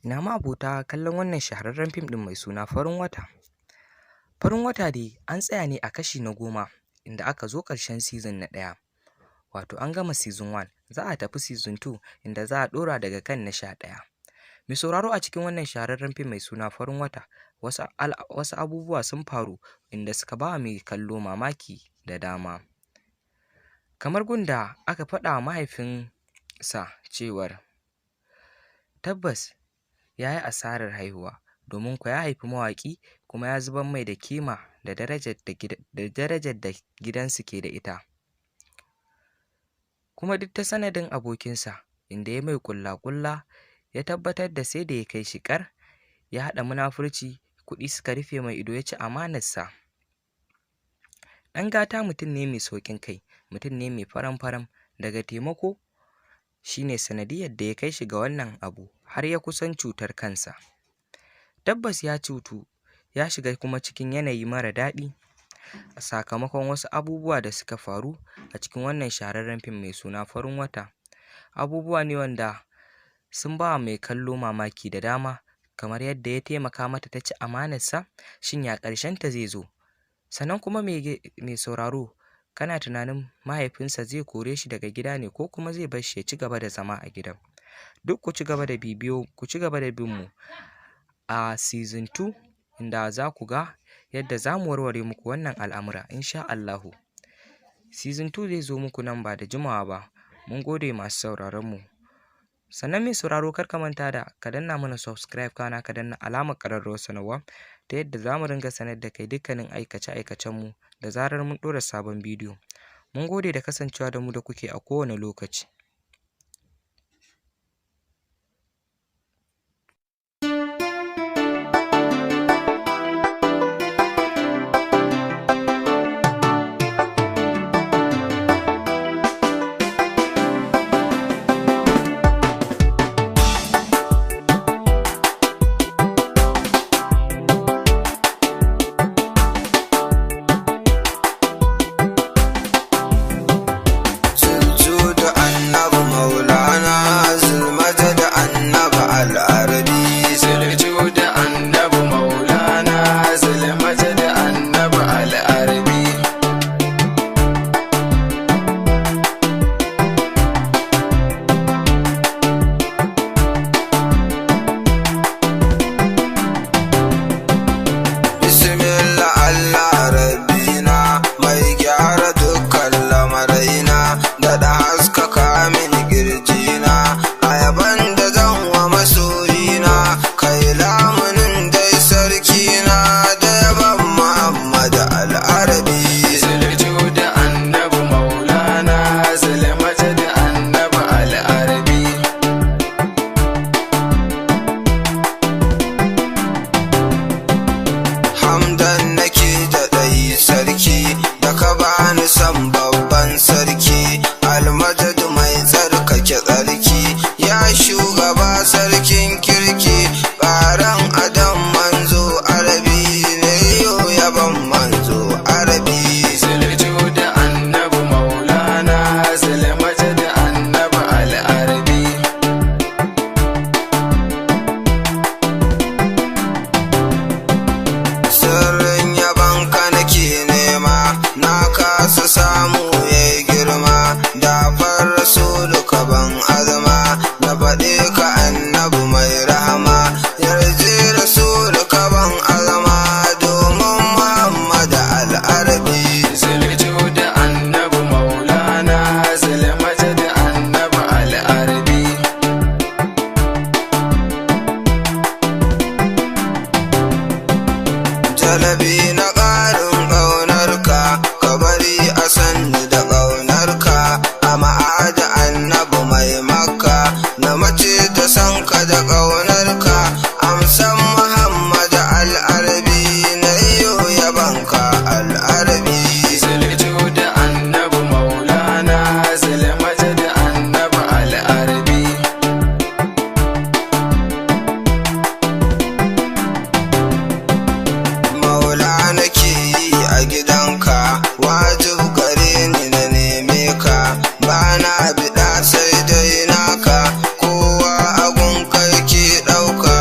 Ina ma'abota kallon wannan shahararren fim ɗin mai suna Farin Wata. Farin Wata dai an tsaya ne a kashi na 10 inda aka zo ƙarshen season na ɗaya, wato an gama season 1 za a tafi season 2 inda za a ɗora daga kan na 11. Mai sauraro, a cikin wannan shahararren fim mai suna Farin Wata, wasu abubuwa sun faru inda suka ba mai kallo mamaki da dama. Kamar gunda aka faɗa wa mahaifinsa cewar tabbas ya yi asarar haihuwa, domin kuwa ya haifi mawaƙi kuma ya zubar mai da kima da darajar da gidansu ke da ita. Kuma duk ta sanadin abokinsa, inda ya mai ƙulla-ƙulla, ya tabbatar da sai da ya kai shi ƙar, ya haɗa munafurci, kuɗi suka rufe mai ido, ya ci amanarsa. Ɗan gata mutum ne mai sauƙin kai, mutum ne mai faram-faram daga taimako, shi ne sanadiyyar da ya kai shi ga wannan abu har ya kusan cutar kansa. Tabbas ya cutu, ya shiga kuma cikin yanayi mara daɗi a sakamakon wasu abubuwa da suka faru a cikin wannan shahararren fim mai suna Farin Wata. Abubuwa ne wanda sun ba wa mai kallo mamaki da dama, kamar yadda ya taimaka mata ta ci amanarsa, shin ya ƙarshenta zai zo? Sannan kuma mai sauraro, kana tunanin mahaifinsa zai kore shi daga gida ne ko kuma zai bar shi ya ci gaba da zama a gidan? Duk ku ci gaba da bibiyo, ku ci gaba da bin mu a season 2 inda za ku ga yadda za mu warware muku wannan al'amura insha Allahu. Season 2 zai zo muku nan ba da jimawa ba. Mun gode masu sauraron mu. Sannan mai sauraro, kar ka manta da ka danna mana subscribe, kana ka danna alamar ƙararrawar sanarwa ta yadda za mu ringa sanar da kai dukkanin aikace-aikacenmu da zarar mun ɗora sabon bidiyo. Mun gode da kasancewa da mu da kuke a kowane lokaci. Da annabi Maulana Zulmata, da annabi Al'arabi. Zulju da annabi Maulana Zulmata, da annabi Al'arabi. Bismillah Allah rabbina, mai gyara dukkan lamaraina, da da haskaka min kirjina a yaban da zan wa masoyina, kai lamunin dai sarkina da yaban Muhammad Al'arabi. Zulju da annabi Maulana Zulmata, da annabi Al'arabi. Hamdan nake da ɗayi sarki da ka bani son babban sarki almajad mai tsarkake tsarki, ya shugaba sarkin kirki, ƙaran adam manzo Arabi ne, yo yaban manzo Arabi. Zulju da annabi Maulana Zulmata, da annabi Al'arabi. Sirrin yabanka nake nema, na kasa samu ya girma, da rasulu ka ban azama na faɗe ka, annabu mai rahama, yarje rasulu ka ban azama domin Muhammad Al'arabi. Zulju da annabi Maulana Zulmata, da annabi Al'arabi. Jalabi na ƙarin ƙaunarka, ka bari a sanni da ƙaunarka a ma'ada, annabu mai Makka, na mace da sanka da ƙaunarka, amsan Muhammad Al'arabi, na iyo yabanka Al'arabi. Zulju da annabi Maulana Zulmata, da annabi Al'arabi. Maula nake yi a gidanka, wajib gare ni na neme ka, bana biɗa sai dai naka, kowa agun kai ke ɗauka.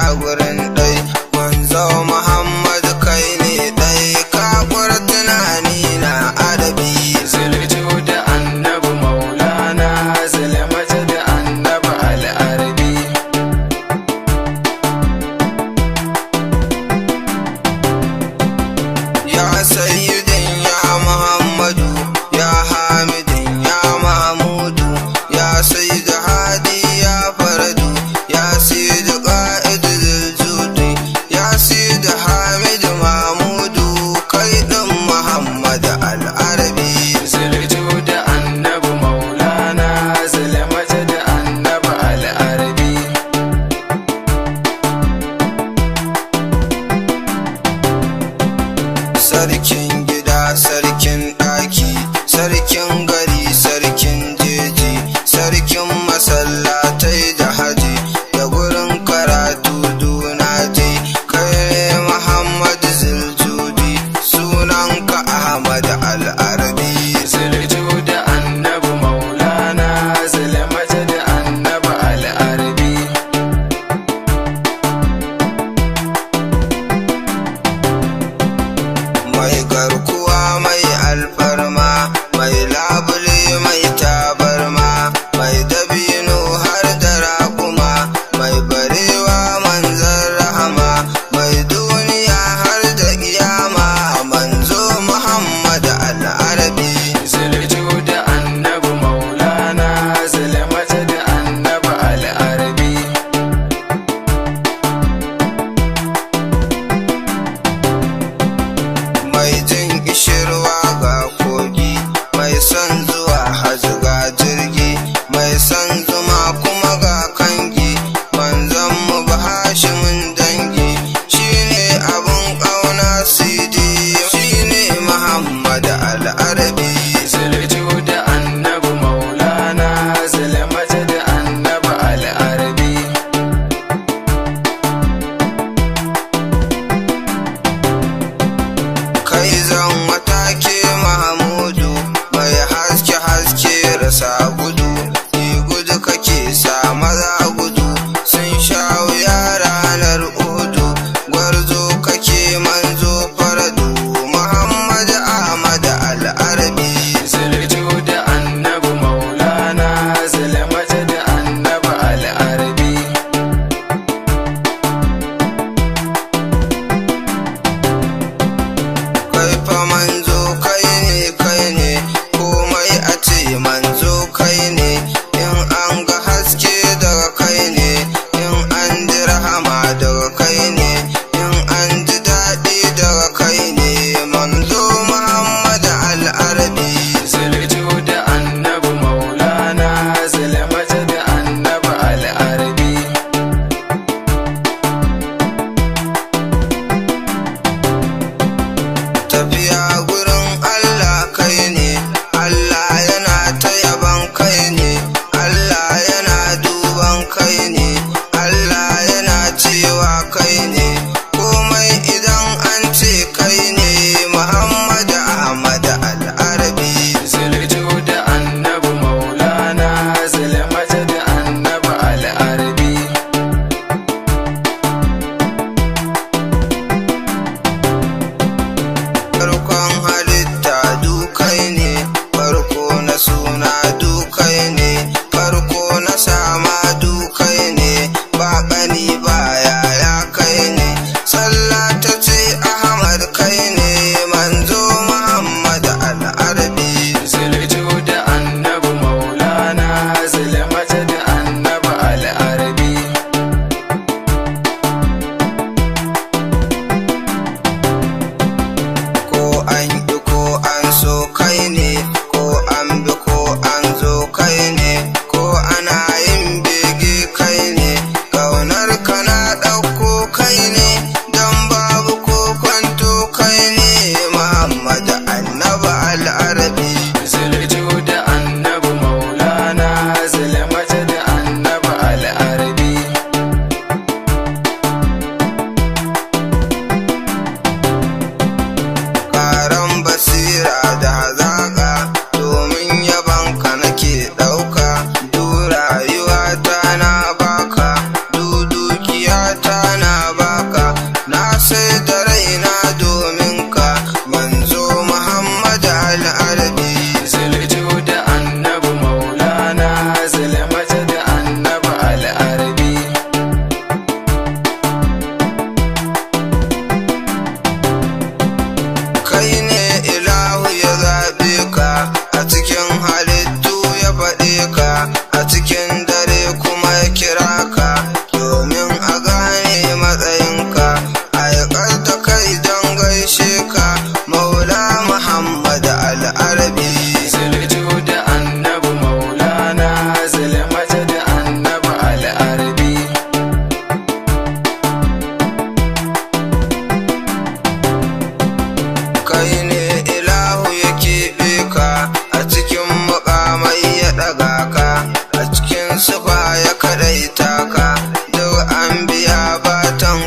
a gurin ɗai. Manzo Muhammad kai ne ɗai, kakwar tunani na adabi. Zuljuda annabi maulana zulmajid annabi al'arabi. Ya sayyidin ya Muhammadu, ya Hamidin ya Mahmudu, ya sayyid hadi ya faradu, ya sayyid qa'id zuljudu.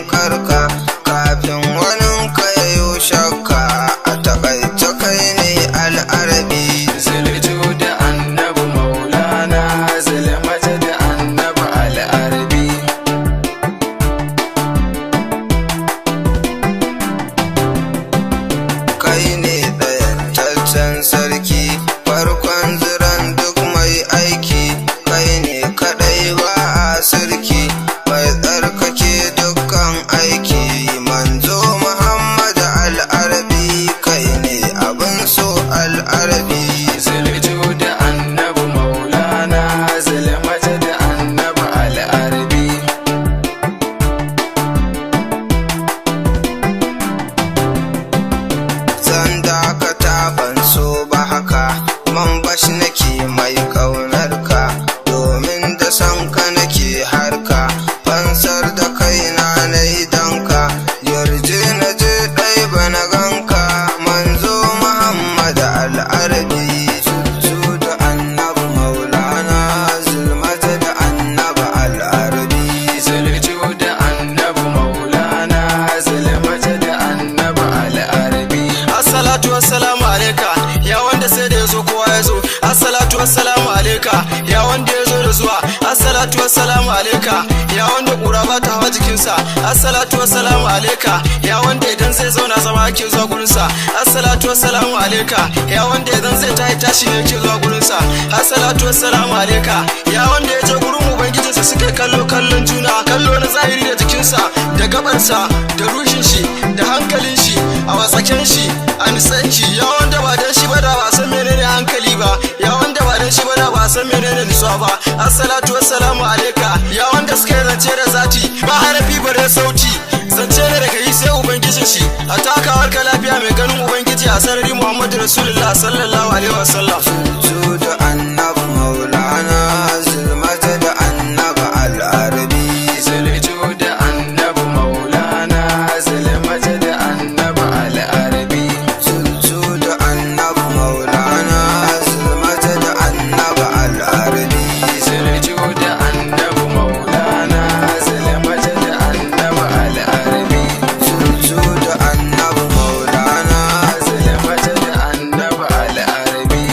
tamkarka, kafin waninka ya yi shakka, a taƙaice kai ne Al'arabi. Zulju da annabi Maulana, Zulmajid annabi Al'arabi. Kai ne ɗayantaccen sarki, farkon ziran duk mai aiki, kai ne kaɗai ba a sarki, mai tsarkake dukkan aiki, manzo Muhammad Al'arabi, kai ne abin so Al'arabi. Zulju da annabi Maulana, Zulmajid annabi Al'arabi. Zan dakata ban so ba haka, man bashi nake mai ƙaunar ka, domin da san ka nake harka, fansar da kaina na yi danka, yarje na je ɗai ba na ganka, manzo Muhammad Al'arabi. Su da annabi Maulana, Zulmata da annabi Al'arabi. Zulju da annabi Maulana, Zulmajid annabi Al'arabi. Assalatu wassalamu alaika ya wanda sai da yazo kowa yazo. Assalatu wassalamu alaika ya wanda yazo da zuwa. Assalatu wassalamu alaika ya wanda kura ba ta hawa jikinsa. Assalatu wassalamu alaika ya wanda idan zai zauna zama ake zuwa gurinsa. Assalatu wassalamu alaika ya wanda idan zai tashi tashi ne yake zuwa gurinsa. Assalatu wassalamu alaika ya wanda ya je gurin ubangijinsa suka kallo kallon juna, kallo na zahiri da jikinsa da gabarsa da rushin shi da hankalin shi a wasaken shi a nitsan shi, ya wanda ba dan shi ba da ba san menene hankali ba, ya wanda ba dan shi ba da ba san menene nutsuwa ba. Assalatu wassalamu alaika ya wanda suka yi zance da zati ba harafi bare sauti, zance ne daga yi sai ubangijin shi, a takawar ka lafiya mai ganin ubangiji a sarari Muhammadu Rasulullah sallallahu alaihi wasallam. Su da annabi Maulana, Zulmata da annabi Al'arabi. Zulju da annabi Maulana, Zulmajid annabi Al'arabi. Su da annabi Maulana, Zulmata da annabi Al'arabi. Zulju da annabi Maulana, Zulmajid annabi Al'arabi. Su da annabi Maulana, Zulmajid annabi Al'arabi.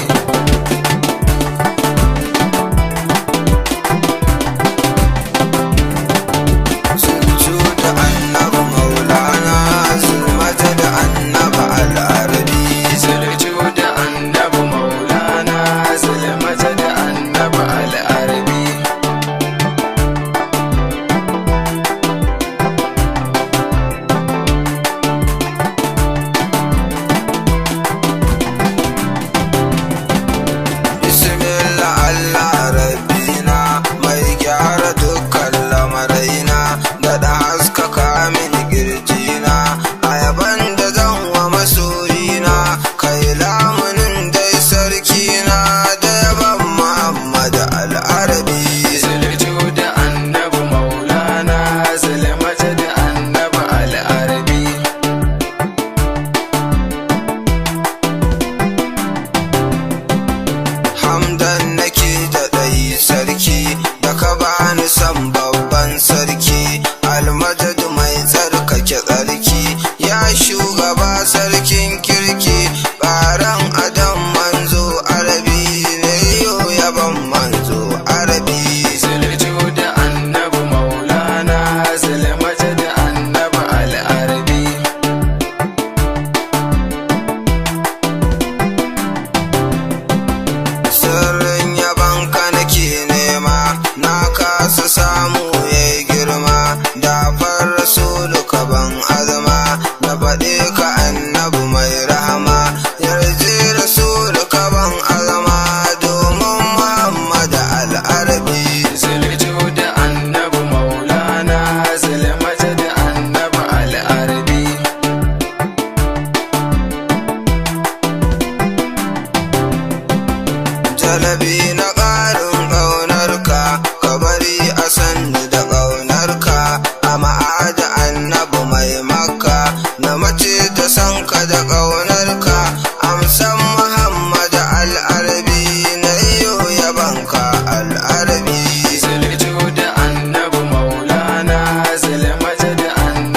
Su da annabi Maulana, Zulmata da annabi Al'arabi. Zulju da annabi Maulana, Zulmajid annabi Al'arabi. Bismillah Allah rabbina, mai gyara dukkan lamaraina, da haskaka mini kirjina, a yaban da zan wa masoyina, kai lamunin dai sarkina, da yaban Muhammad Al'arabi. Zulju da annabi Maulana, Zulmajid annabi Al'arabi. Hamdan nake da ɗayi sarki, da ka bani son babban sarki, almadad mai tsarkake tsarki, ya shugaba sarkin kirki, ɓaran adam manzo arabi ne yo yaban manzo arabi. Zulju da annabi Maulana, Zulmajid annabi Al'arabi. Sirrin yabanka nake nema, na kasa samu ya girma, da rasulu ka ban azama, na faɗe ka annabi mai rahama, yarje rasulu ka ban azama, domin Muhammad Al'arabi. Zulju da annabi Maulana, Zulmajid annabi Al'arabi. Jalabi na ƙarin ƙaunarka, ka bari a sanni da ƙaunarka, a ma'ada annabi mai makka, na mace da sanka da ƙaunarka, amsan Muhammad Al'arabi, na iyo yabanka Al'arabi. Zulju da annabi Maulana, Zulmajid annabi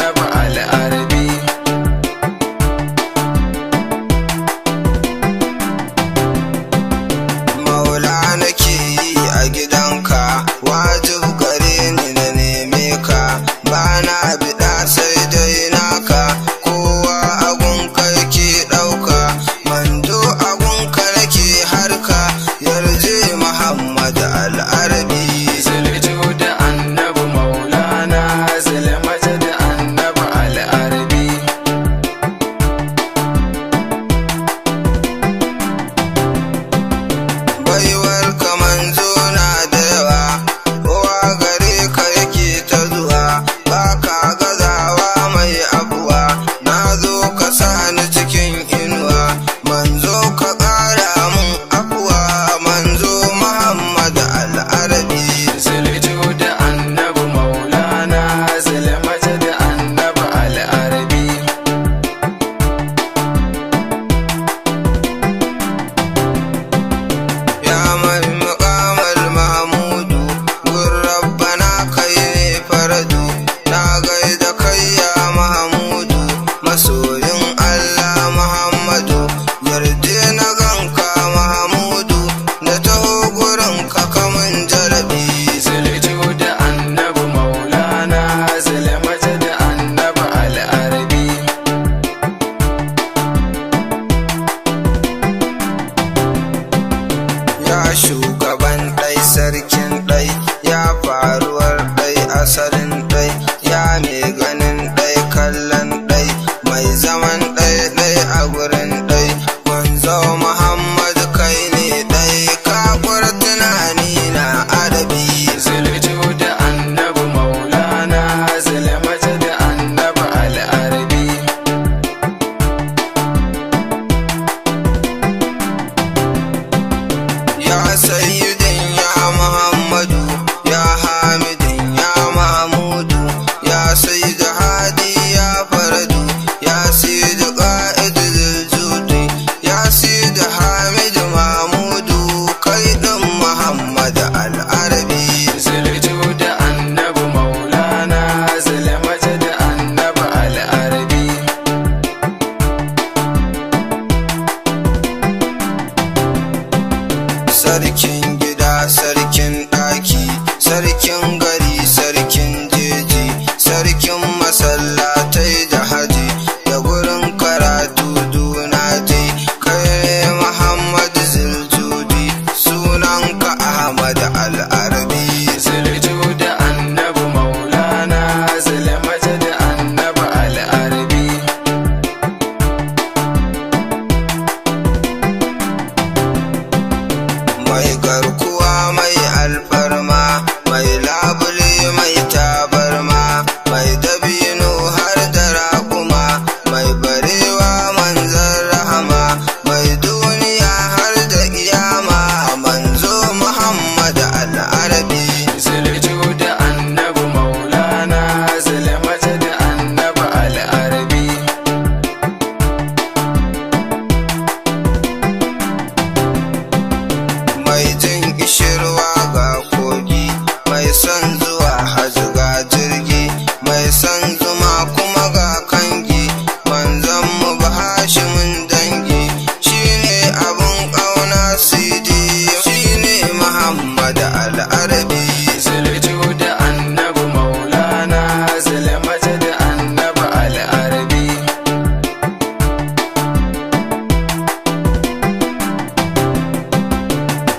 Zulmajid annabi al'arabi.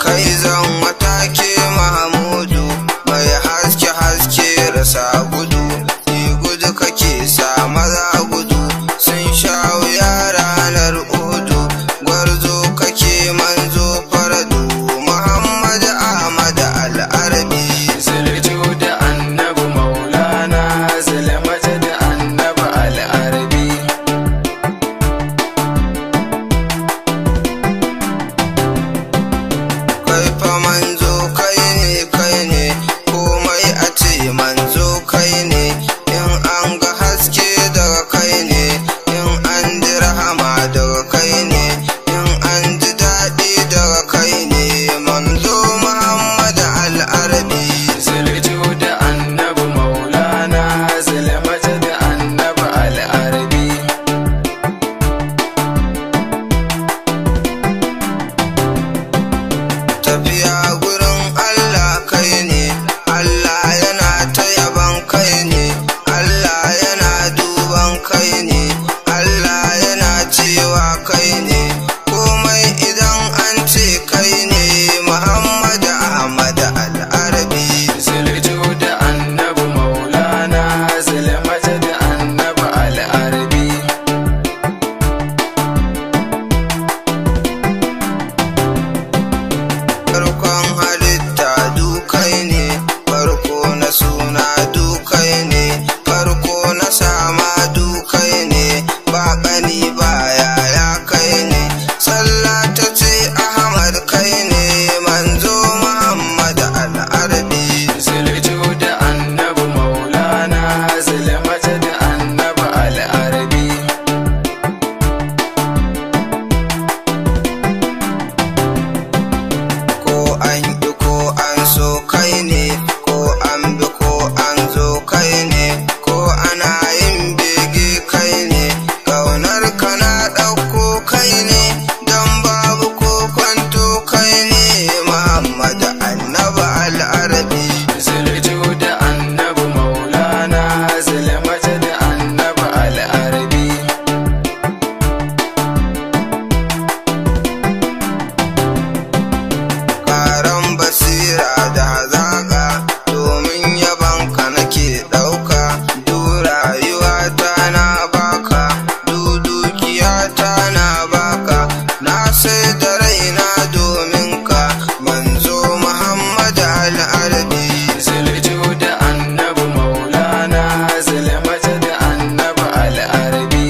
Kai zan wata ke Mahamudu, mai haske haske rasa gudu, ni gudu kake sa maza gudu, sun sha wuya ranar Uhudu, gwarzo kake manzo faradu, Muhammad Ahmad Al'arabi. Zuljuda annabi maulana, Zulmajid annabi al'arabi. Kai fa manzo kai ne kai ne, komai a ce manzo kai ne, in an ga haske daga kai ne, in an ji rahama daga kai ne, in an ji daɗi daga kai ne, manzo Muhammad Al'arabi. Zuljuda annabi maulana, Zulmajid annabi al'arabi. Tafiya gurin Allah kai ne, Allah yana ta yaban kai ne, Allah yana duban kai ne, Allah yana cewa kai ne, komai idan an ce kai ne, Muhammad Ahmad Al'arabi. Zuljuda annabi maulana, Zulmajid annabi al'arabi. Farkon halitta dukai ne, farko na suna dukai ne, farko na sama dukai ne, ba ƙani ba yaya kai ne, sallah ta ce Ahmad kai ne, manzo Muhammad Al'arabi. Zuljuda annabi maulana, Zulmajid annabi al'arabi. Ko an ƙi ko an so kai ne, ko an bi ko an zo kai ne, ko ana yin bege kai ne, ƙaunar ka na ɗauko kai ne, don babu ko kwanto kai ne, Muhammad annabi Al'arabi. Zuljuda annabi maulana, Zulmajid annabi al'arabi. Karan basira da hazaƙa, domin yabanka nake ɗauka, du rayuwata na baka, du dukiyata na baka, na sai da raina domin ka, manzo Muhammad Al'arabi. Zuljuda annabi maulana, Zulmajid annabi al'arabi.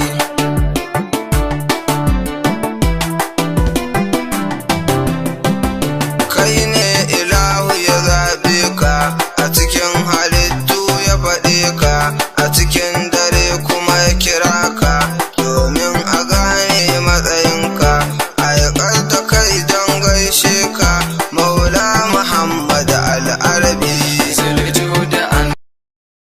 Kai ne ilahu ya zaɓe ka, a cikin halittu ya faɗe ka, a cikin